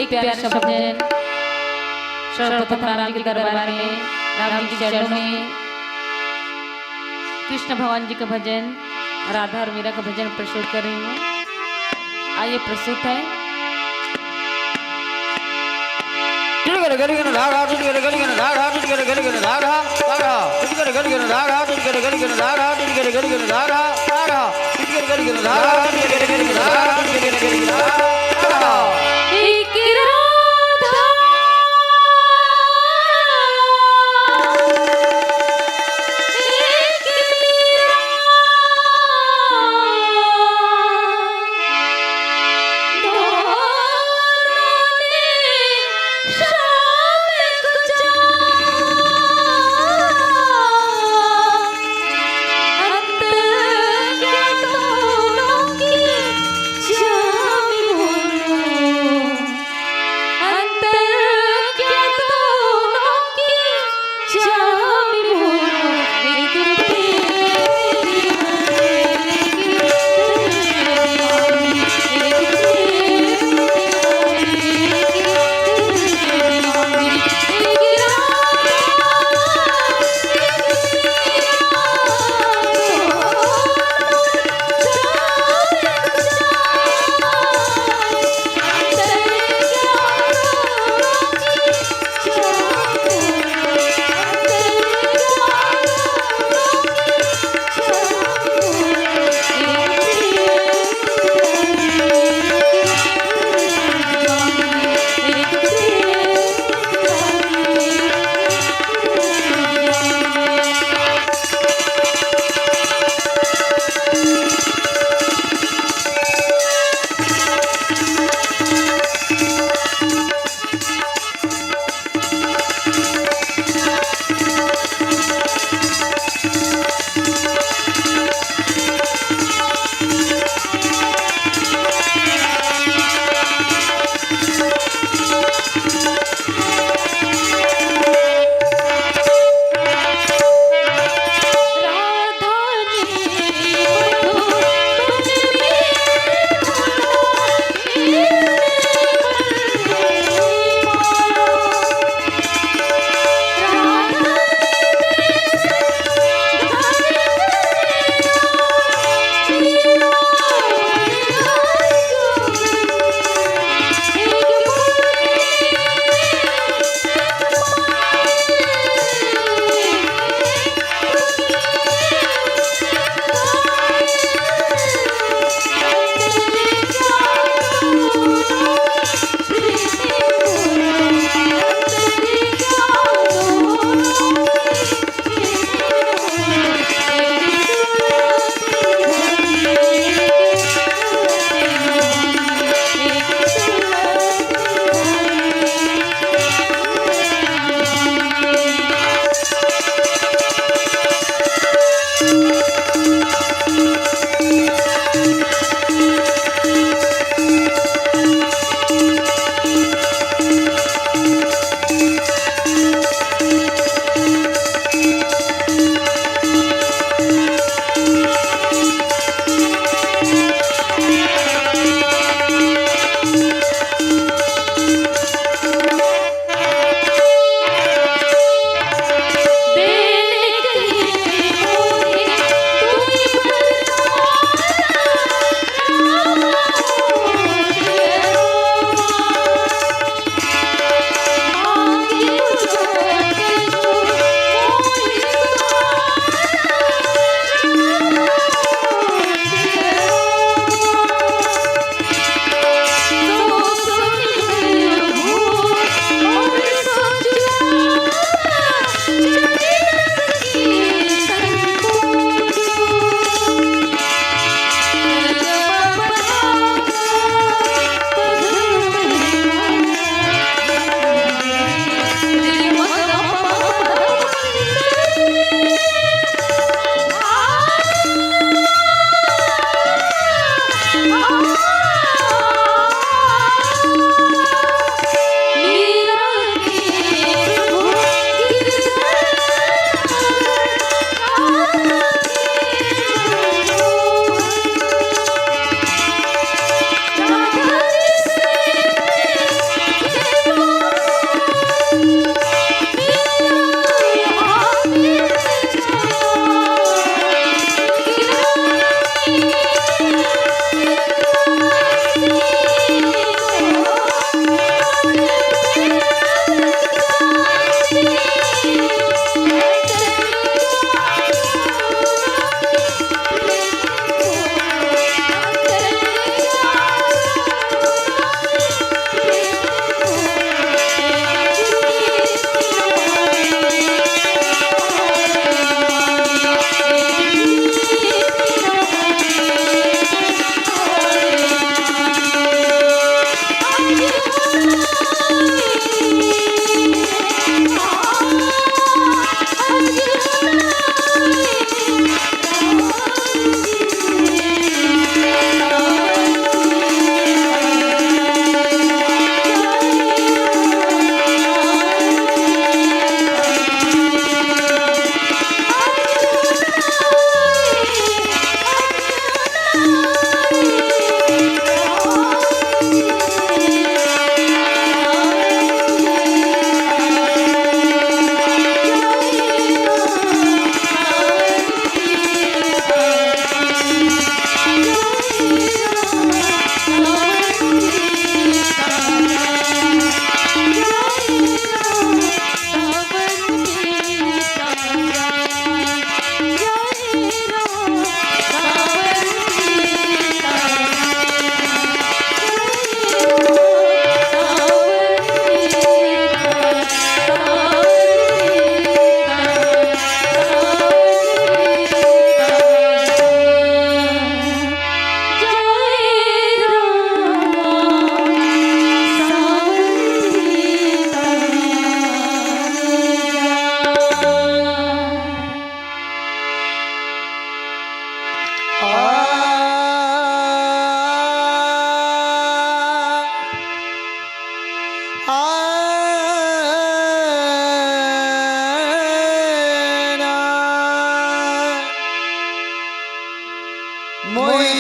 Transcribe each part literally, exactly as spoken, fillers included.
एक प्यारा सा भजन सर्वप्रथम राम जी के दरबार में, राम जी के चरणों में कृष्ण भगवान जी का भजन राधा और मीरा का भजन प्रस्तुत कर रही हूँ। आइए, प्रस्तुत है।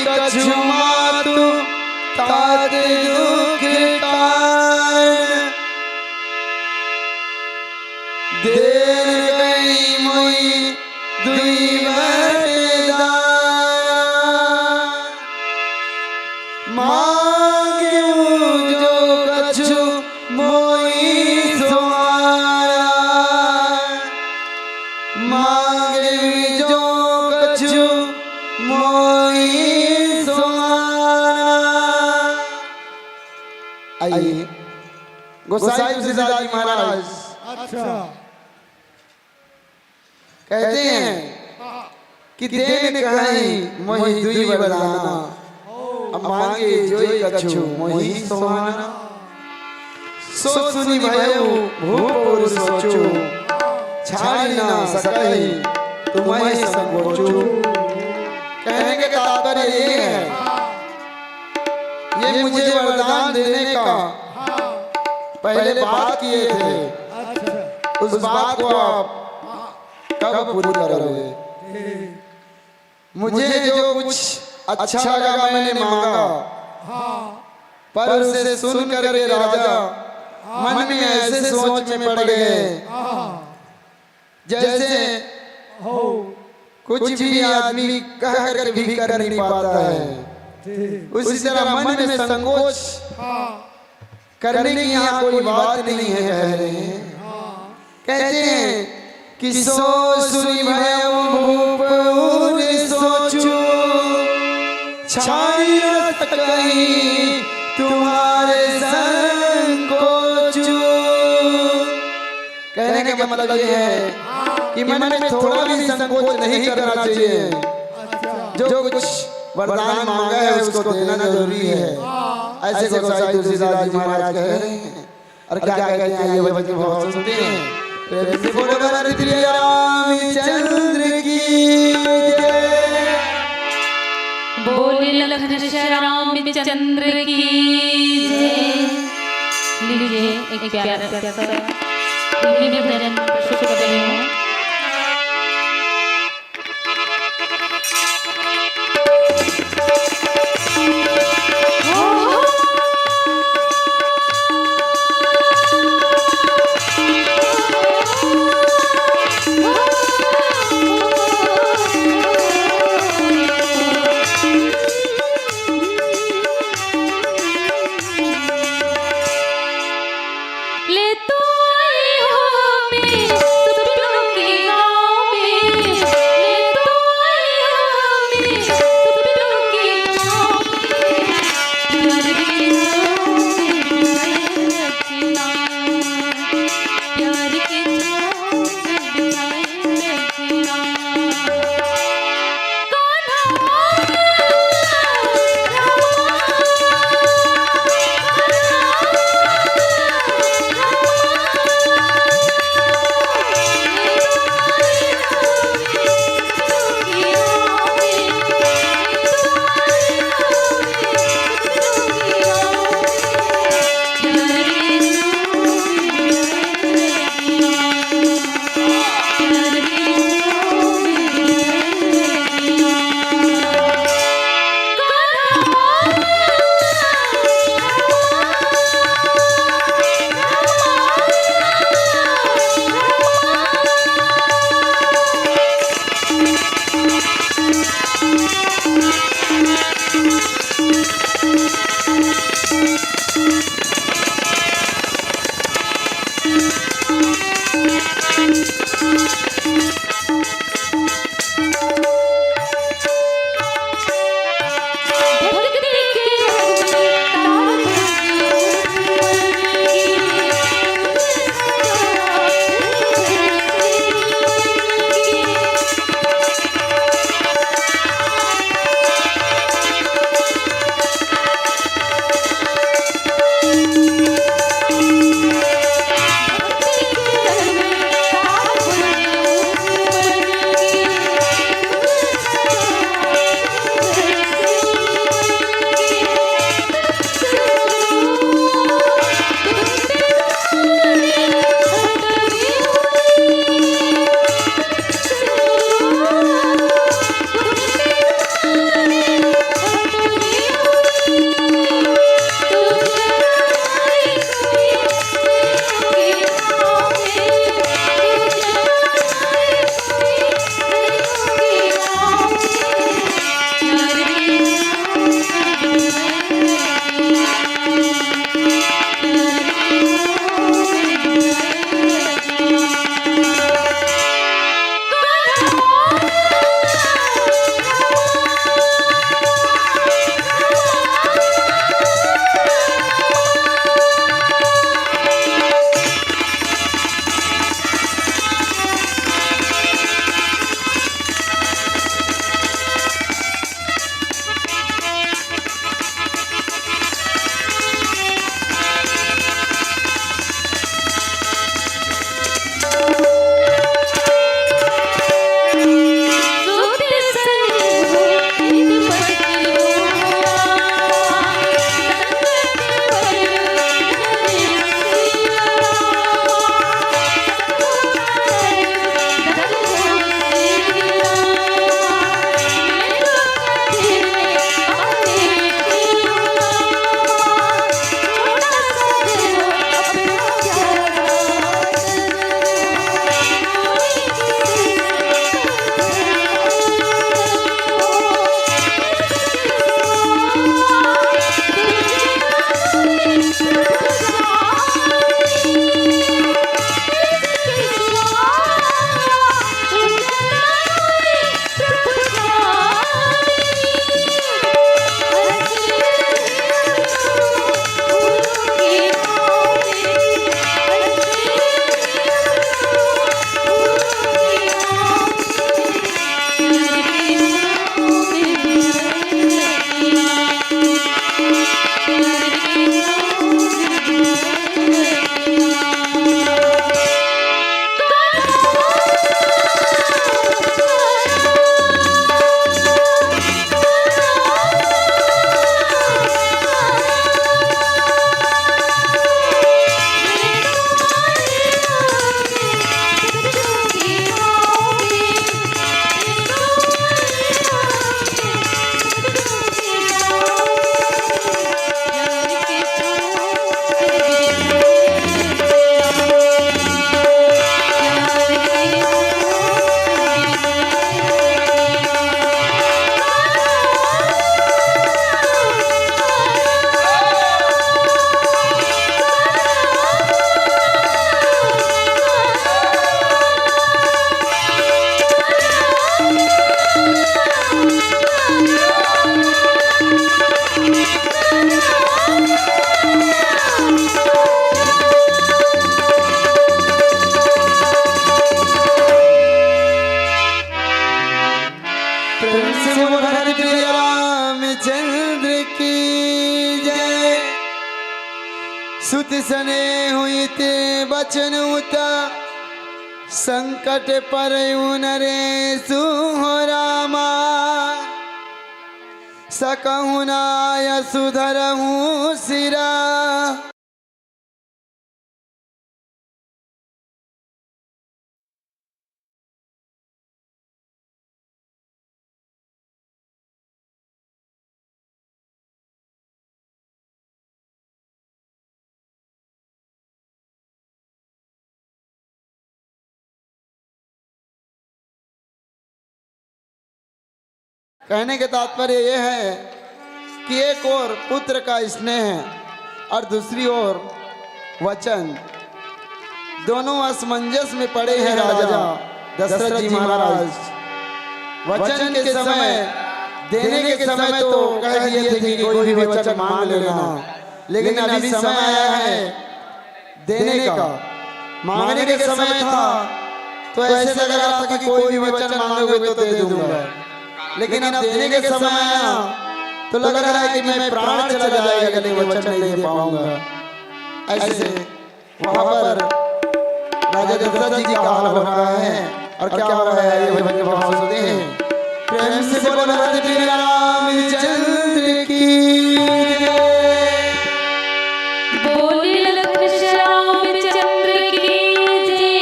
कछु मातु तात दुख कारण, देन गई मोई दुई बटे दाना। मांगेहूँ जो कछु मोई सुहाना, मांगेहूँ जो कछु मोई सुहाना। आइए, गोसाई तुलसीदास जी महाराज अच्छा। कहते हैं कि देन कहीं मोहि दुई वरदाना, अब मांगे जोई कछु मोहि सुहाना। सो सुनि भयउ भूप उर सोचु, छाड़ि न सकहि तुम्हि संकोचु। कहने के तात्पर्य ये है, ये मुझे वरदान देने का पहले बात किए थे, उस बात को आप कब पूरी करोगे? मुझे जो कुछ अच्छा लगा, मैंने मांगा, पर उसे सुन करके राजा मन में ऐसे सोच में पड़ गए, जैसे कुछ भी आदमी कह कर भी कर नहीं पाता है, उसी तरह मन में संकोच करने की यहाँ कोई बात नहीं है, कह रहे हैं। कहते हैं कि सो सुनि भयउ भूप उर सोचु, छाड़ि न सकहि तुम्हारे संकोचु। कहने का मतलब ये है कि मन में थोड़ा भी संकोच नहीं करना चाहिए। जो कुछ वरदान मांगा है, उसको देना जरूरी है। ऐसे गोसाई तुलसीदास जी महाराज कह रहे हैं। और क्या कहते हैं, ये भजन बहुत सुनते हैं। प्रेम से बोलो, भरत प्रिय रामचंद्र की जय। बोले लखन श्याम रामचंद्र की जय। लीजिए, एक प्यारा सा भजन प्रस्तुत कर रही हूँ। ले तो आई हो हमें सपनों के प्रेम से बोल हरि प्रिय रामचंद्र की जय। सुत सने हुई ते बचन उता, संकट परयु नरेसु हो रामा। सकहु नाय सुधरहु सिरा। कहने के तात्पर्य ये है कि एक ओर पुत्र का स्नेह और दूसरी ओर वचन, दोनों असमंजस में पड़े हैं राजा दशरथ जी महाराज। वचन के समय, देने के समय तो कह दिए थे कि कोई भी वचन मांग लेना, लेकिन अभी समय आया है देने का। मांगने के समय था तो ऐसे लग रहा था कि कोई भी वचन मांगोगे तो दे दूंगा, लेकिन अब देने के समय आया तो लग रहा है कि मैं प्राण चला जाएगा लेकिन वचन नहीं दे पाऊंगा। ऐसे वहां पर राजा दशरथ जी का हाल हो रहा है। और क्या हो रहा है, ये भजन भाव सुनते हैं। प्रेम से बोलो हरि प्रिय रामचंद्र की जय। बोलिए लक्ष्मण श्री रामचंद्र की जय।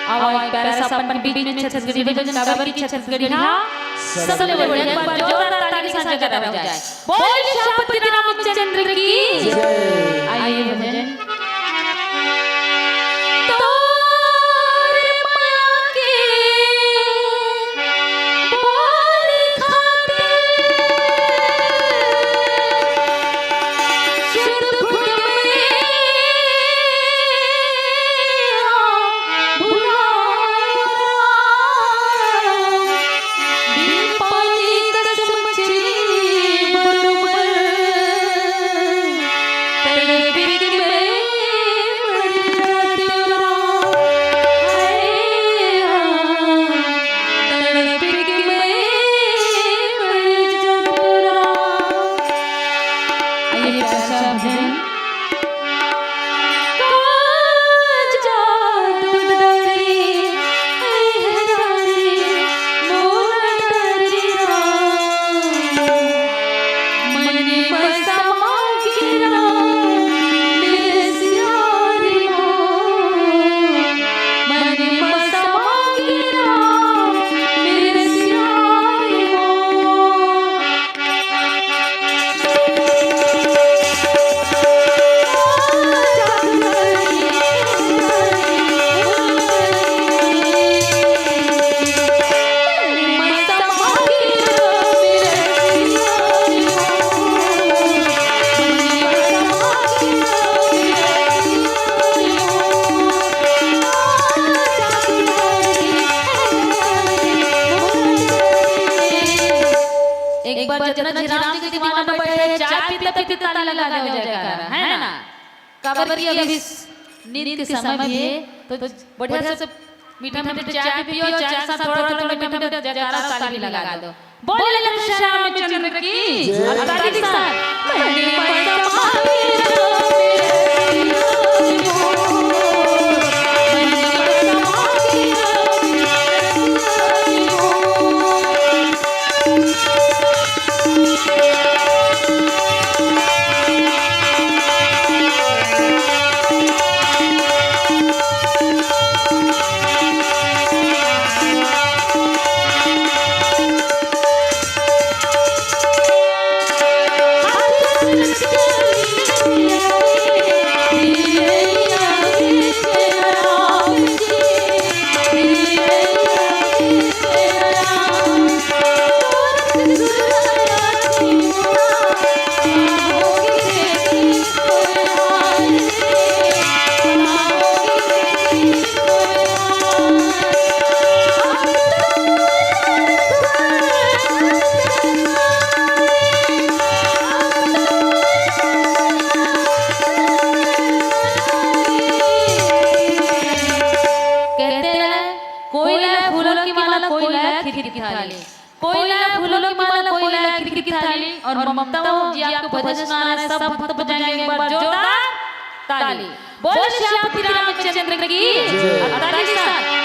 आवा, एक प्यारा सा अपन बीच में छत्तीसगढ़ी भजन, काबर की छत्तीसगढ़ी हा सबले बढ़िया, एक बार जोरदार ताली के साथ जगह हो जाए। बोल सियापति रामचंद्र की जय। आइए भजन। तोर माँ के बोल खातिर सुरपुर में भुला एक बार जितना झिराम जी के दीवाना बैठे है, चाय पीते पीते ताली लगा दे जयकारा, है ना? काबर कि अभी नींद के समय भी है, तो बढ़िया से मीठा मीठा चाय पियो, चाय के साथ थोड़ा थोड़ा मीठा मीठा जयकारा, ताली भी लगा दो। बोले लक्ष्मण श्याम चंद्र की जय। और ताली के साथ। कहते हैं, कोई लाए फूलों की माला, कोई लाए खीर की थाली। कोई लाए फूलों की माला, कोई लाए खिड़की थाली। और ममता जी आपको भजन सुना रहे हैं, सब भक्त बजाएंगे एक बार जोरदार ताली। बोल श्यामपति रामचंद्र की जय। और ताली साथ।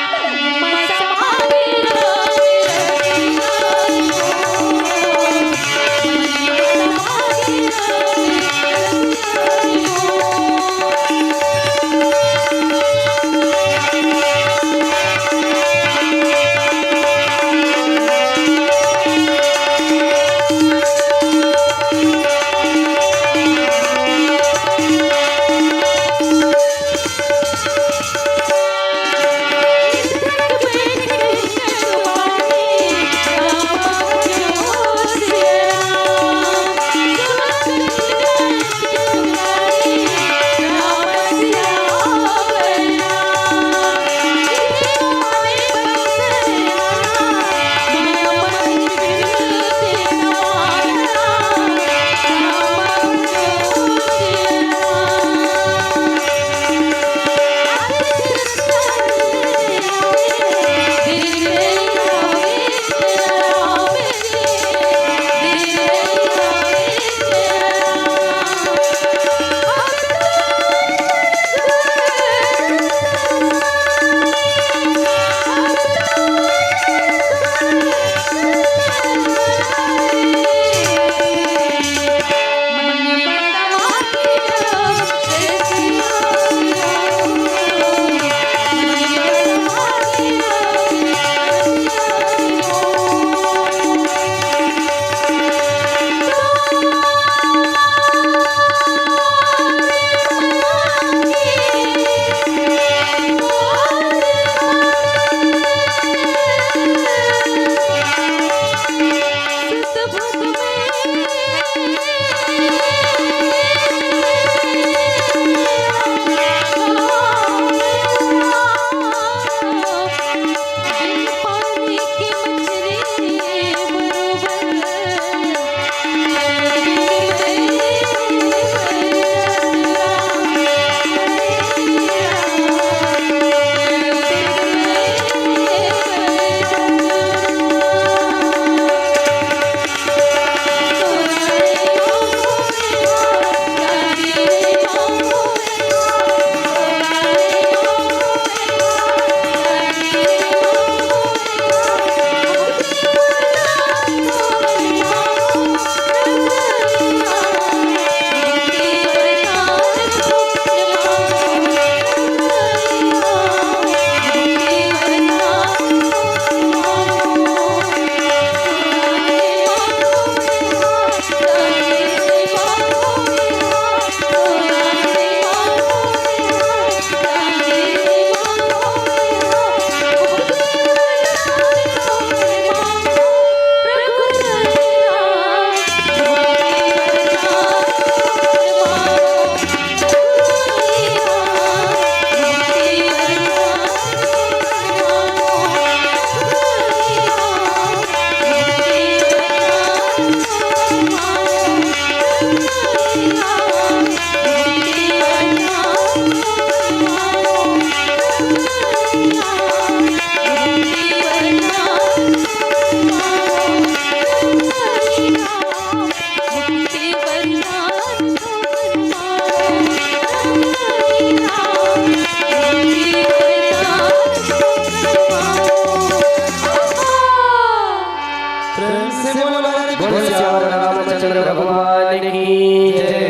प्रेम से बोलो महाराज की बोलो जय। सियावर रामचंद्र भगवान की जय।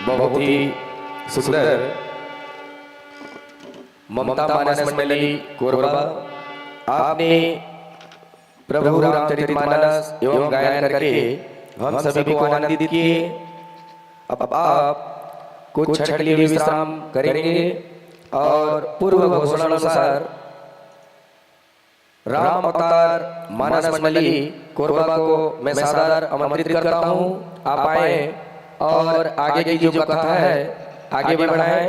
बहुत ही सुंदर ममता मानस मंडली कोरबा, आपने प्रभु रामचरित मानस एवं गायन करके हम सभी को आनंदित किए। अब आप कुछ क्षण के लिए विश्राम करेंगे और पूर्व घोषणा अनुसार राम अवतार मानस मंडली कोरबा को मैं सादर आमंत्रित करता हूँ, आप आए और आगे की जो कथा है आगे बढ़ाएं।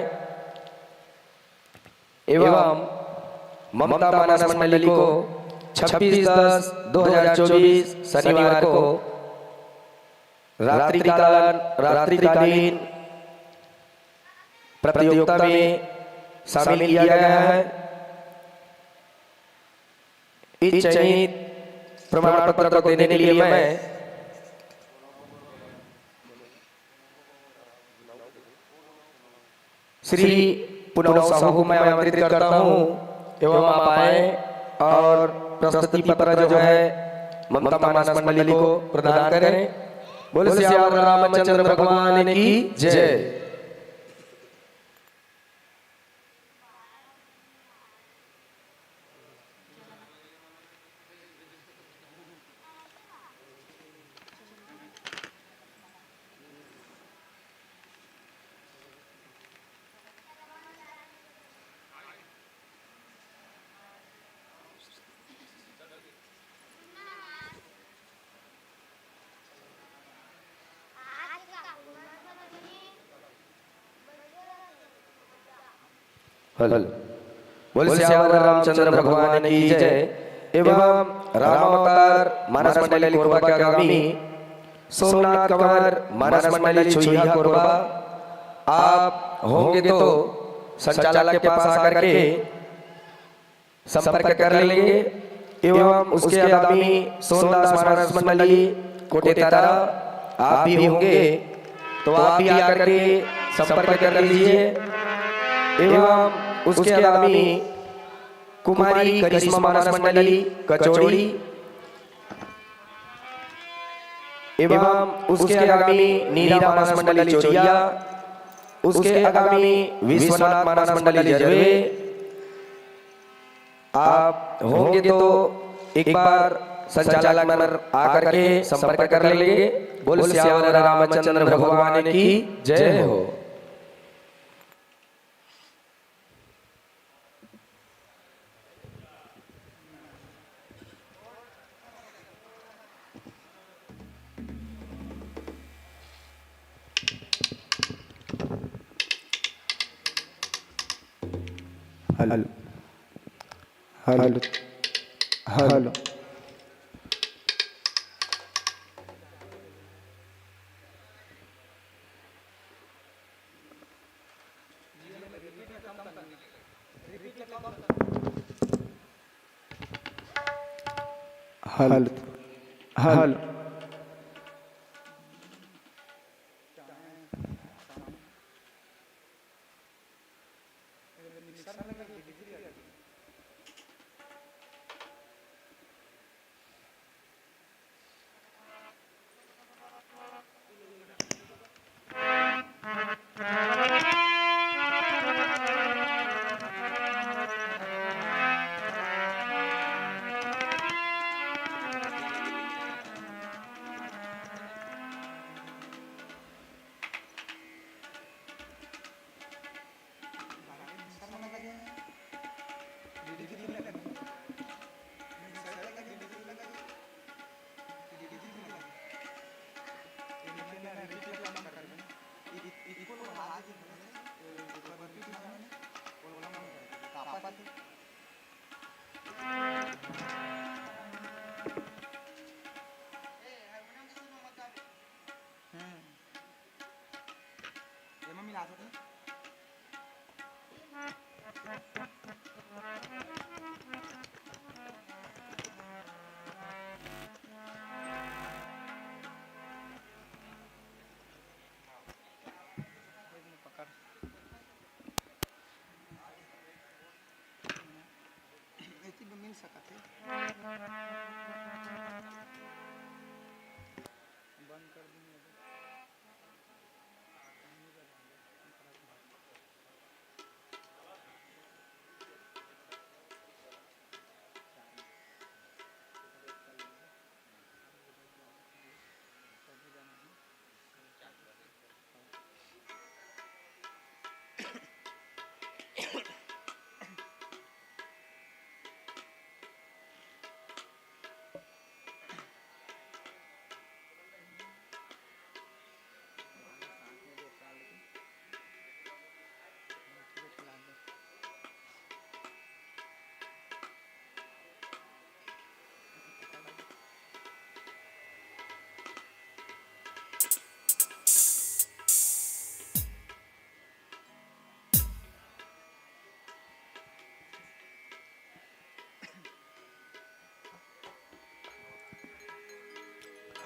एवं ममता मानस मंडली को छब्बीस दस दो हज़ार चौबीस शनिवार को रात्रिकाल, रात्रिकालीन प्रतियोगिता में शामिल किया गया है। इस चयनित प्रमाण पत्र को देने के लिए मैं श्री पुनव साहू को मैं आमंत्रित करता हूँ एवं आप आए और प्रस्तुति पत्र जो है ममता मानस मंडली को प्रदान करें। बोल सियावर रामचंद्र भगवान की जय। हेलो। बोल सियावर रामचंद्र भगवान की जय। एवं राम अवतार मानस मंडली कोरबा के आगामी सोमनाथ कंवर मानस मंडली छुईहा कोरबा, आप होंगे तो संचालक के पास आकर के संपर्क कर लेंगे। एवं उसके आगामी सोमनाथ मानस मंडली कोटेतरा, आप भी होंगे तो आप भी आकर के संपर्क कर लीजिए। एवं उसके आगामी कुमारी करिश्मा मानस मंडली कचौड़ी, एवं उसके आगामी नीरा मानस मंडली चोरिया, उसके आगामी विश्वनाथ मानस मंडली जरवे। आप होंगे तो एक बार संचालक मन आकर के संपर्क कर लेंगे। बोल सियावर रामचंद्र भगवान की जय हो। Hello, hello, hello. Hello, hello.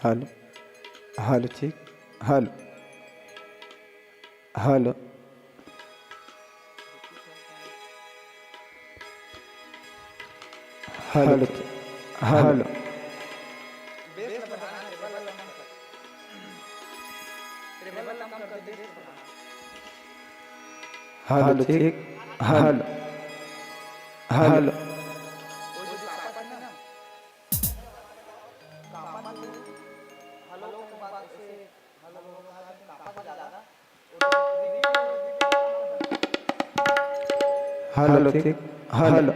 Hello, hello, ठीक, हेलो, हेलो, हेलो, हेलो, ठीक, हेलो। हेलो, ठीक, हेलो, हेलो। हेलो, ठीक, हेलो।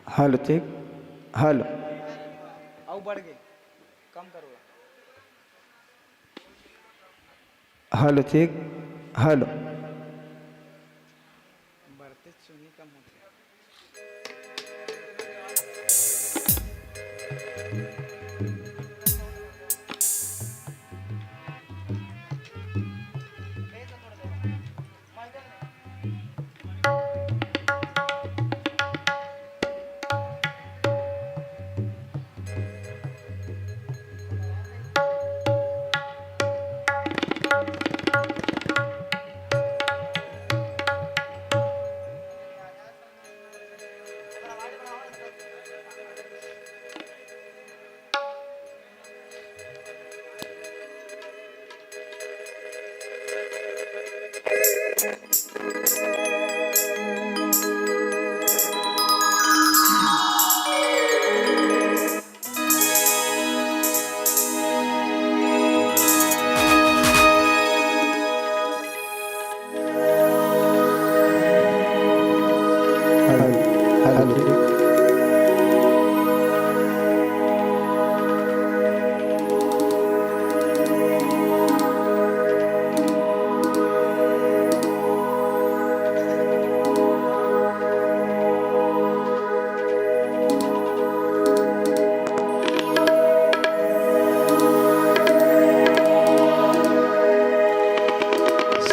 हेलो, ठीक, हेलो। अउ बढ़ गे, कम करो। हेलो, ठीक, हेलो। बढ़ते चुनी कम होथे।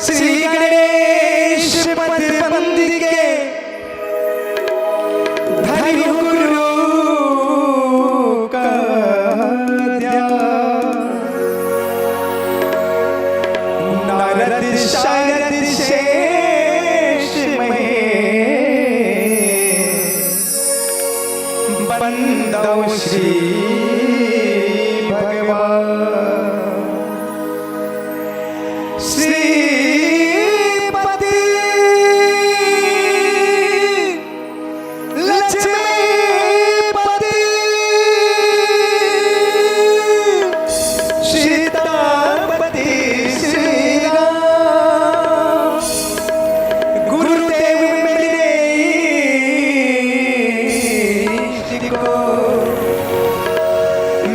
श्री गणेश पद बंद के धरि गुरु का ध्यान। नारद शारद शेष महेश बंदौ श्री भगवान। श्रीपति लक्ष्मीपति सीतापति श्री राम। गुरुदेव मेरे इष्ट को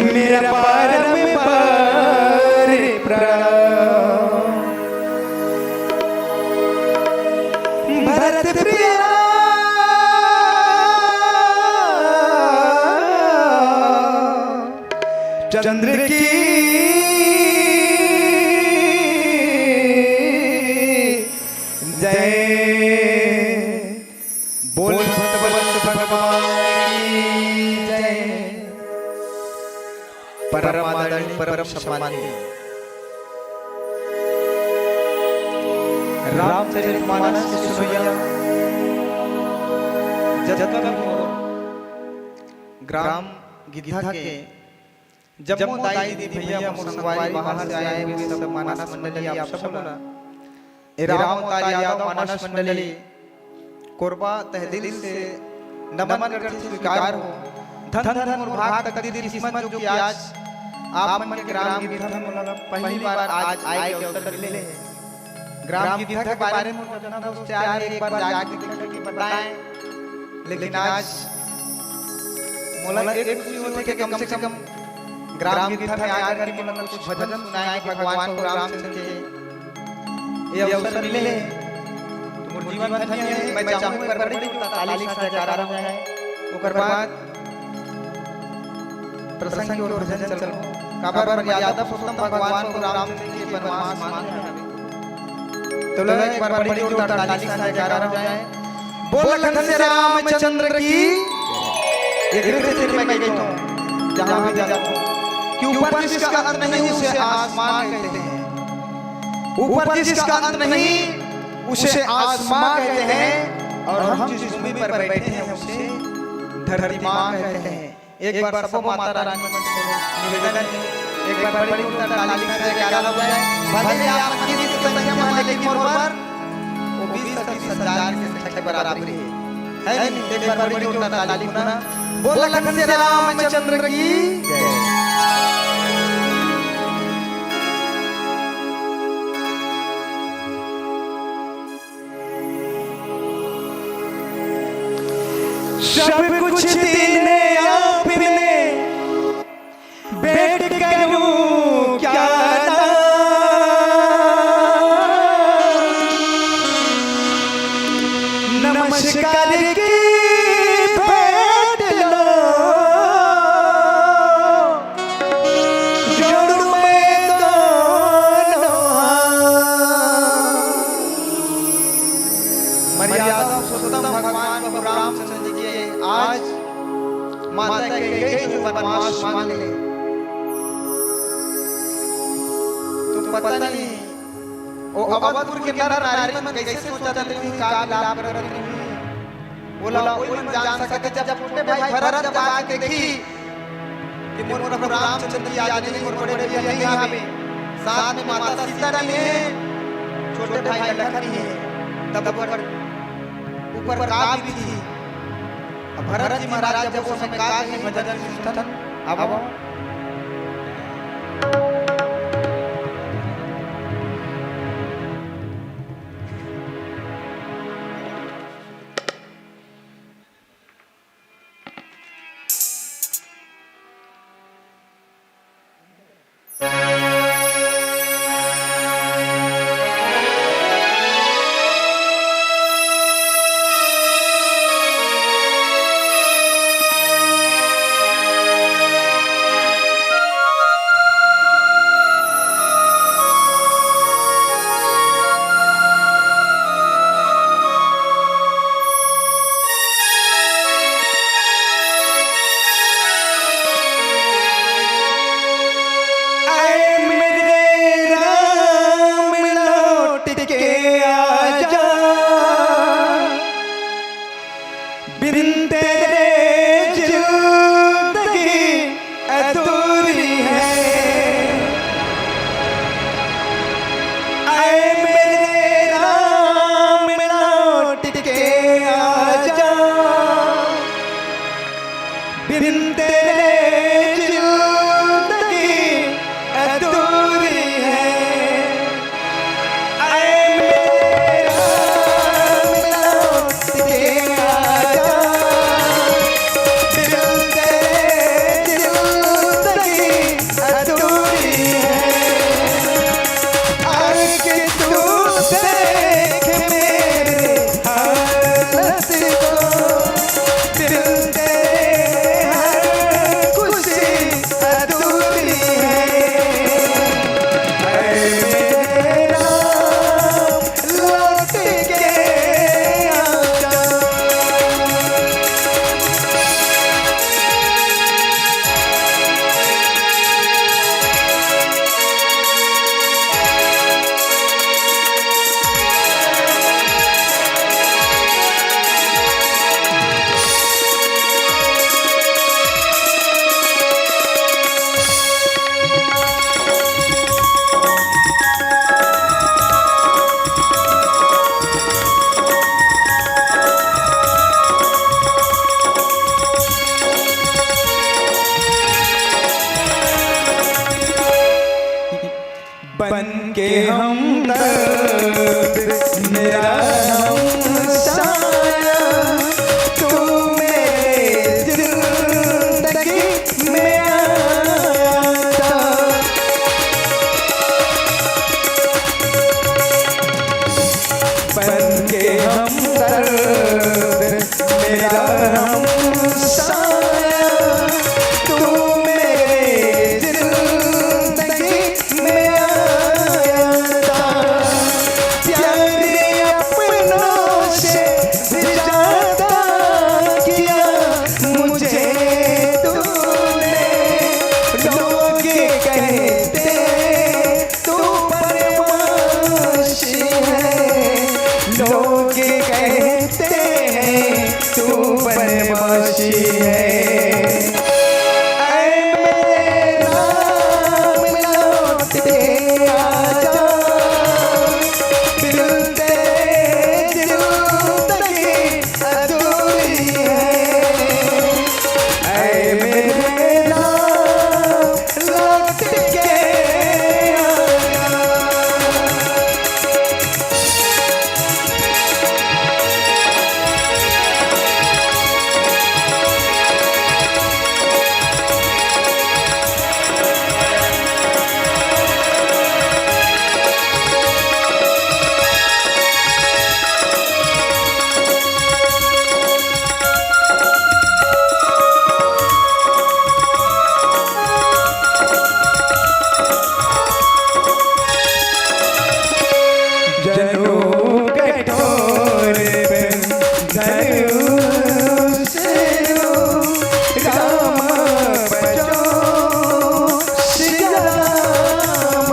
मेरा बारंबार प्रणाम। भरत प्रिय राम चंद्र की जय। बोल भगवत भगवान की जय। परम आदरणीय, परम सम्माननीय रामचरित मानस के सुनइया जतका भी मोर ग्राम गिद्धा के जम्मो दाई दीदी भैया, मोर संगवारी, बाहर से आए हुए सब मानस मंडली, आप सबो ला ए राम अवतार यादव मानस मंडली कोरबा तहे दिल से नमन करथे, स्वीकार हो। धन धन मोर भाग तकदीर किस्मत, जो कि आज आप मन के ग्राम गिद्धा मोला पहली बार आज आए के अवसर मिले हे। ग्राम गिद्धा के बारे में मोर जतना दोस्त यार हे, एक बार जाके देख के बताएं। लेकिन आज मोला एक खुशी होथे कि कम से कम ग्राम गिद्धा में आकर के मोला कुछ भजन सुनाए के भगवान प्रभु रामचंद्र के ये अवसर मिले हे। तो मोर जीवन धन्य हे। मैं चाहूँ एक बार बड़ी जोरदार ताली से जयकारा हो जाए। ओकर बाद प्रसंग की ओर भजन चलबो। काबर मर्यादा पुरुषोत्तम भगवान को रामचंद्र के बनवास मांगे हवे। तो लो एक बार बड़ी जोरदार ताली के साथ जयकारा हो जाए। बोल लखन से रामचंद्र की। एक रिश्ते से मैं कहता हूँ, जहाँ भी जाता हूँ, कि ऊपर जिसका अंत नहीं उसे आसमान कहते हैं, ऊपर जिसका अंत नहीं उसे आसमान कहते हैं, और हम जिस भूमि पर बैठे हैं उसे धरती माँ कहते हैं। एक बार सबो माता रानी मन से निवेदन हे, एक बार बड़ी जोरदार ताली से जयकारा हो जाए। भले ही आप मन की संख्या में, लेकिन मोर बर वो बीस से तीस हजार के संख्या के बराबरी हे, है नहीं? एक बार बड़ी जोरदार ताली पुनः। बोल लखन से रामचंद्र की जय। सब कुछ दीने आपने, भेंट करूं क्या नाम? नमस्कार की भेंट लो, जोड़ूं मैं दोनों हाथ। मर्यादा पुरुषोत्तम भगवान प्रभु रामचंद्र जी के आज माता कैकेयी जी बनवास मांग ले। तो पता नहीं वो अवधपुर के नर नारी मन कैसे सोचत रहिहीं, का विलाप करत रहिहीं, ओला ओही मन जान सकत हे। जब छोटे भाई भरत जब आके देखिस कि मोर प्रभु रामचंद्र जी आज नहीं, मोर बड़े भैया नहीं आवे, साथ में माता सीता नहीं हे, छोटे भाई लखन नहीं हे, तब ओकर ऊपर का बीतही। अब भरत जी महाराज जब वो समय का कही, भजन कीर्तन, अब ऐ मेरे राम लौट के आजा, बिन तेरे जिंदगी अधूरी है। ऐ मेरे राम लौट के आजा, बिन तेरे जिंदगी अधूरी है। ऐ मेरे राम लौट के आजा, बिन तेरे जिंदगी अधूरी है। आके तू देख मेरे हालत को, बिन तेरे हर खुशी अधूरी है। ऐ मेरे राम लौट के आजा। बन के हमदर्द मेरा हमसाया, तू मेरे जिंदगी में आया था। बन के हमदर्द मेरा हम तू बनवासी है। ऐ मेरे राम, लौट के आजा, बिन तेरे जिंदगी अधूरी है। ऐ मेरे राम, लौट के आजा। जनु कठोर पे धनुष लो, राम बचाओ सिया राम।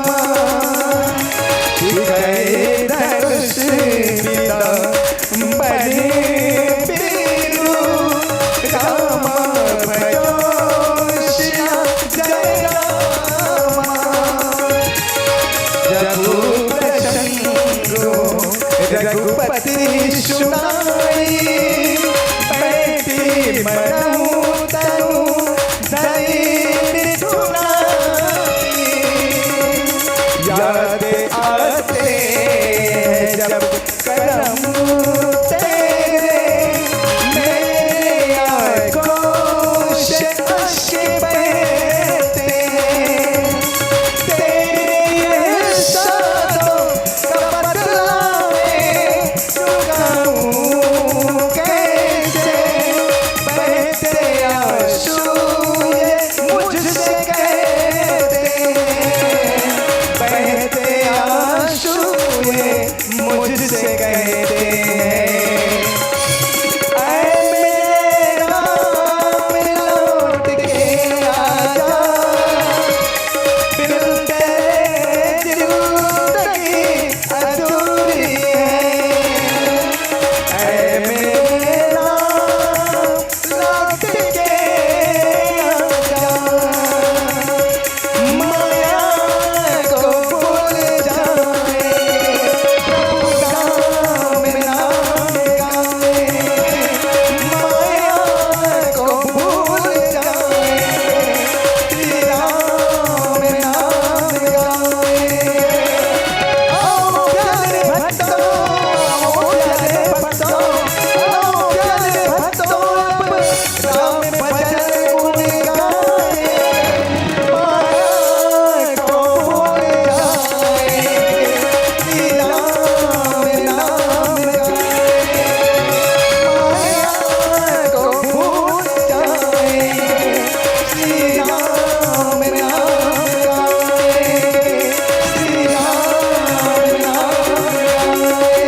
गए धनुष पिता बने बीरू, राम भजो श्याम जय राम। जब प्रसंगो रघुपति सुनाई, बैठी मनहु तनु धरि मिथुनाई। याद आते हैं जब करम तेरे, मेरे आंखों से अश्क बहते हैं। तेरे एहसानों का बदला मैं चुकाऊं कैसे? बहते आंसू ये मुझसे कहते हैं, बहते आंसू ये मुझसे कहते हैं, ऐ मेरे राम लौट के आजा, बिन तेरे जिंदगी अधूरी है। ऐ मेरे राम लौट के आजा, माया को भूल जाए, प्रभु राम नाम गाए, माया को भूल जाए, श्री राम नाम गाए। आओ प्यारे भक्तों, आओ प्यारे भक्तों, आओ प्यारे भक्तों, अब राम भजन गुण गाए, माया को भूल जाए, श्री राम नाम गाए, माया को भूल जाए, श्री राम नाम गाए, श्री राम नाम गाए।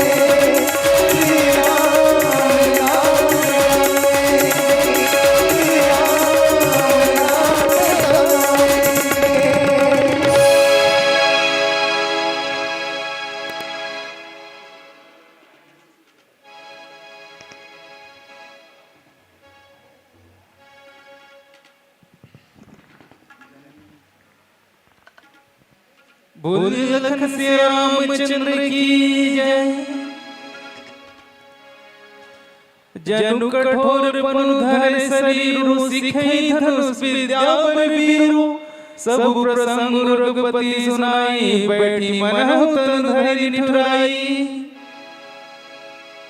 बोल लखन सिया रामचंद्र की जय। जनु कठोर पनु धरे शरीरु, सिखई धनुष विद्या बल बीरु। सब प्रसंग रघुपति सुनाई, बैठी मनहु तनु धरि निठुराई।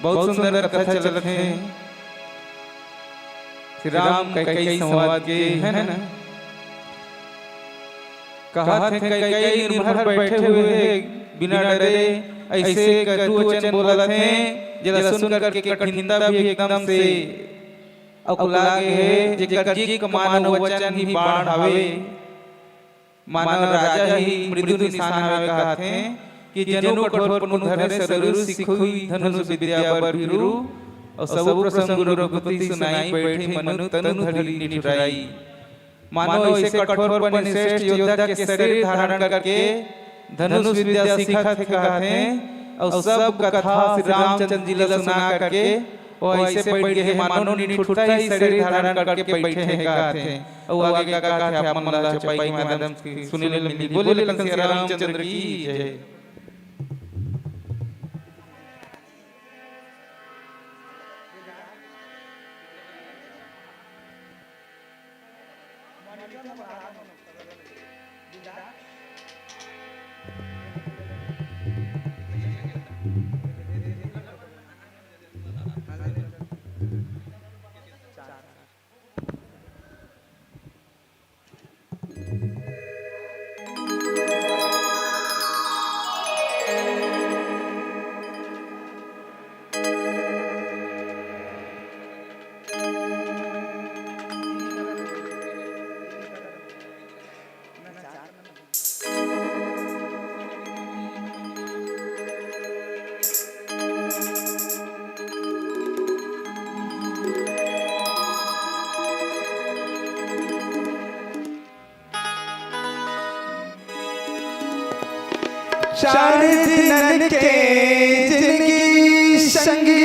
बहुत सुंदर कथा चलत हे श्री राम कैकई संवाद के, है ना? कहत हे, कैकई निर्भर बैठे हुए हे, बिना डरे ऐसे कटु वचन बोलत हे, जेला सुन करके कठिनता भी एकदम से अकुला गे हे, जेकर जीभ के मानो वचन ही बाण हवे। मानो राजा ही मृदु निशान हवे, कहत हे कि जनु कठोर पनु धरे शरीरु, सिखई धनुष विद्या बल बीरु, अउ सबु प्रसंग रघुपति सुनाई, बैठी मनहु तनु धरि निठुराई। मानो ऐसे कठोर पन श्रेष्ठ योद्धा के शरीर धारण करके धनुष विद्या सीखत हे, कहत हे, अउ सब कथा श्री रामचंद्र जी ला सुना करके ओ अइसे बइठ गे हे, मानो निठुरता ही शरीर धारण करके बइठे हे, कहाथे। अउ आगे का कहाथे, आप मन ला चपाई के माध्यम से सुने ल मिलही। बोले लखन सिया रामचंद्र की जय। चार दिनन के जिनगी संगी,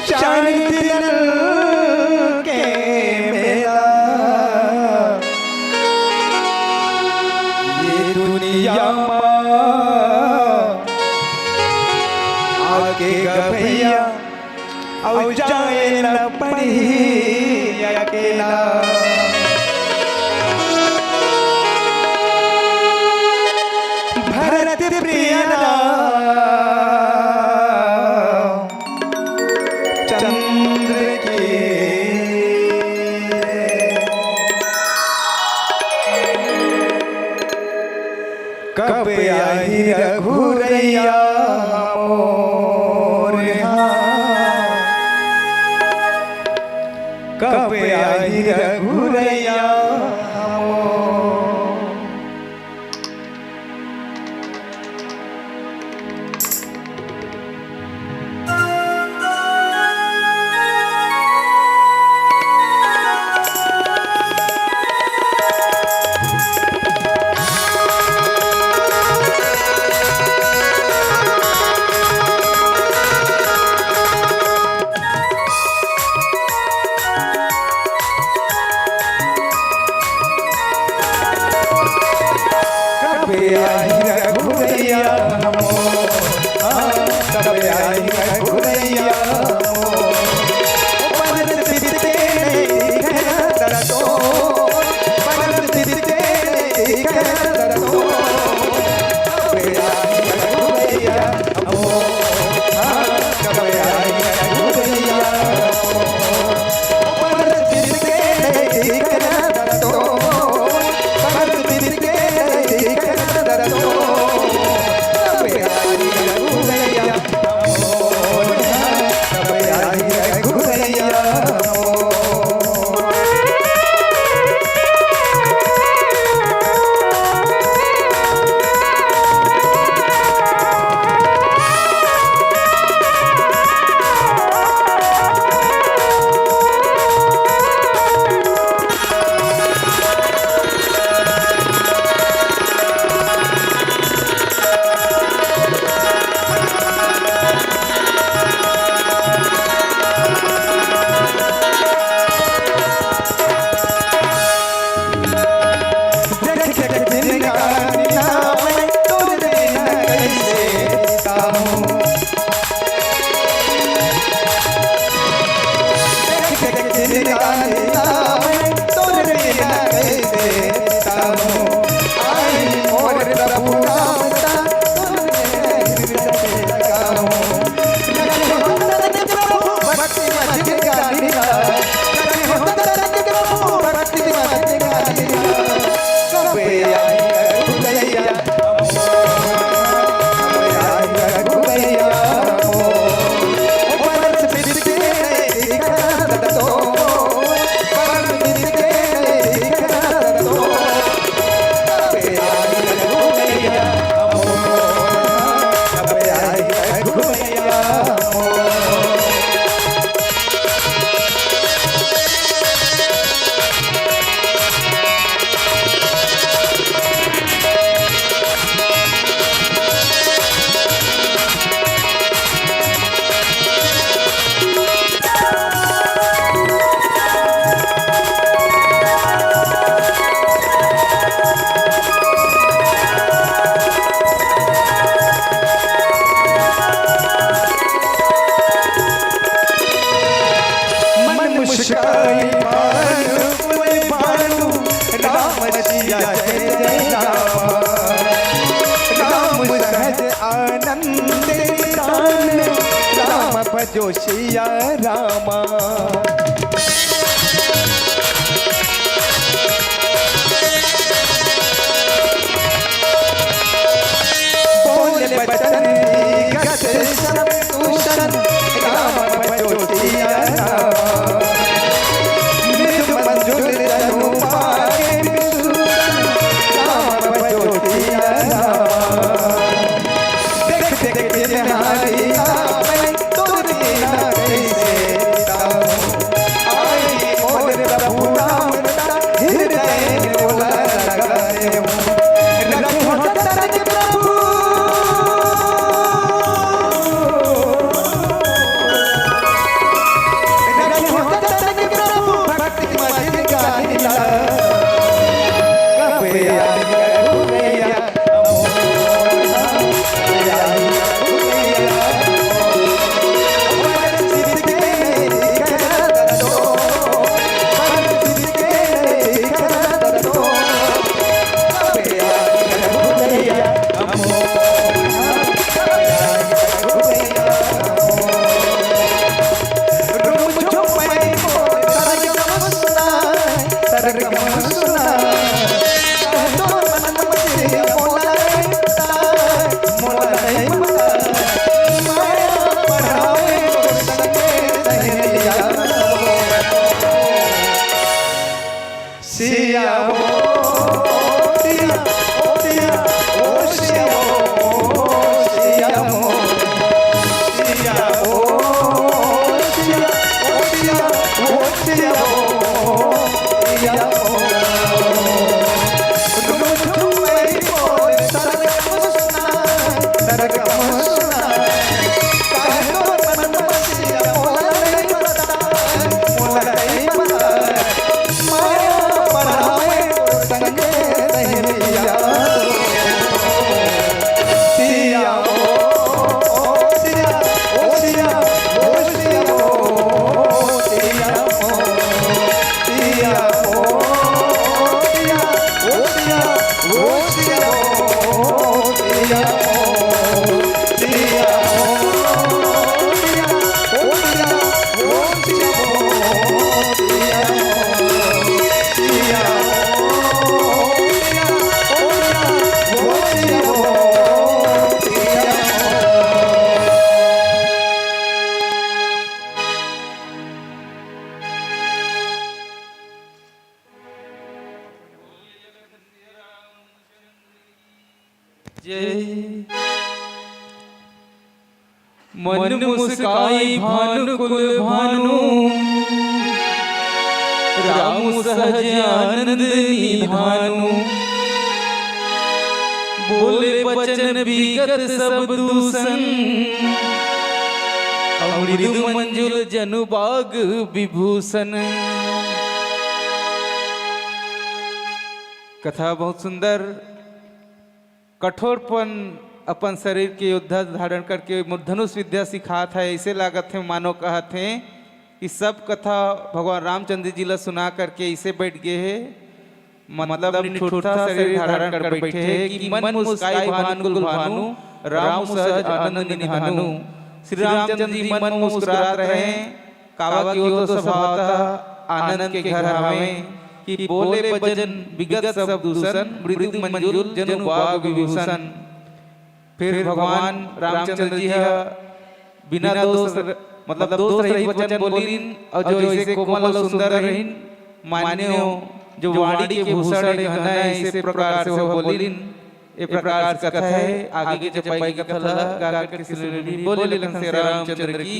चार दिनन के मेला, ये दुनिया मा आके गा भैया, अउ जाए न पड़ही अकेला। भरत प्रिय राम चंद्र की जय। कब आही रघुरैया मोर, हाँ। कब आही रघुरैया मोर। कब आही रघुरैया मोर, हाँ, कब आही रघुरैया मोर। ओ परत बिरते नहीं कहना दरदो, परत बिरते नहीं कहना दरदो। कब आही रघुरैया मोर, हाँ, कब आही रघुरैया मोर। ओ परत बिरते नहीं कहना दरदो, परत बिरते नहीं कहना दरदो। कब आही रघुरैया मोर, हाँ, जो सिया रामा। बोले बचन विगत सब दूषण, राम बचो सिया रामा। मृदु मंजुल तनु पाके विभूषण, राम बचो सिया रामा। देख देख के निहारी मैं तोर बिना कैसे रहूं। आई मोर प्रभु राम हृदय मोला लगाए हूँ। रखिहो जतन के प्रभु। रखिहो जतन के प्रभु। भक्ति मधुर गाइला। कब आई रघुवैया। सिया ओ सिया, ओ सिया, ओ सिया, ओ सिया, ओ सिया, ओ सिया, ओ सिया, ओ सिया, ओ सिया, ओ। रुझुम मई मोर सरगम सुना, सरगम सुना। काहे तोर मन मसिया मोला नहीं पता, मोला नहीं पता। माया बढ़ावे संगे सहेलिया। सिया ओ, ओ सिया, ओ सिया, ओ सिया, ओ सिया, ओ सिया, ओ सिया, ओ सिया, ओ सिया, ओ सिया, ओ सिया, ओ सिया, ओ सिया, ओ सिया, ओ सिया। जय। मन मुस्काई भानु कुल भानु, राम सहज आनंद निधानु। बोले बचन विगत सब दूषण, अमृत मंजुल जनु बाग विभूषण। कथा बहुत सुंदर। कठोरपन अपन शरीर के योद्धा धारण करके धनुष विद्या सिखात हे। ऐसे लागत हे, मानो कहत हे कि सब कथा भगवान रामचंद्र जी ला सुना करके ऐसे बैठ गए हे, मतलब निठुरता शरीर धारण कर बैठे हे कि मन मुस्काई भानु कुल भानु, राम सहज आनंद निधानु। श्री रामचंद्र जी मन मुस्कुरात रहे, काबर कि वो तो स्वभावतः आनंद के घर हवे कि बोले बचन विगत सब दूषण, मृदु मंजुल जनु बाग विभूषण। फिर भगवान रामचंद्र जी ह बिना दोष, मतलब दोष रहित वचन बोलिन, और जो ऐसे कोमल और सुंदर रहिन, मान्यो जो वाणी के भूषण हे, गहना हे, इसे प्रकार से वो बोलिन। ए प्रकार से कथा हे। आगे के चपाई कथा ला गा करके सुनइबो। बोले लखन सिया रामचंद्र की।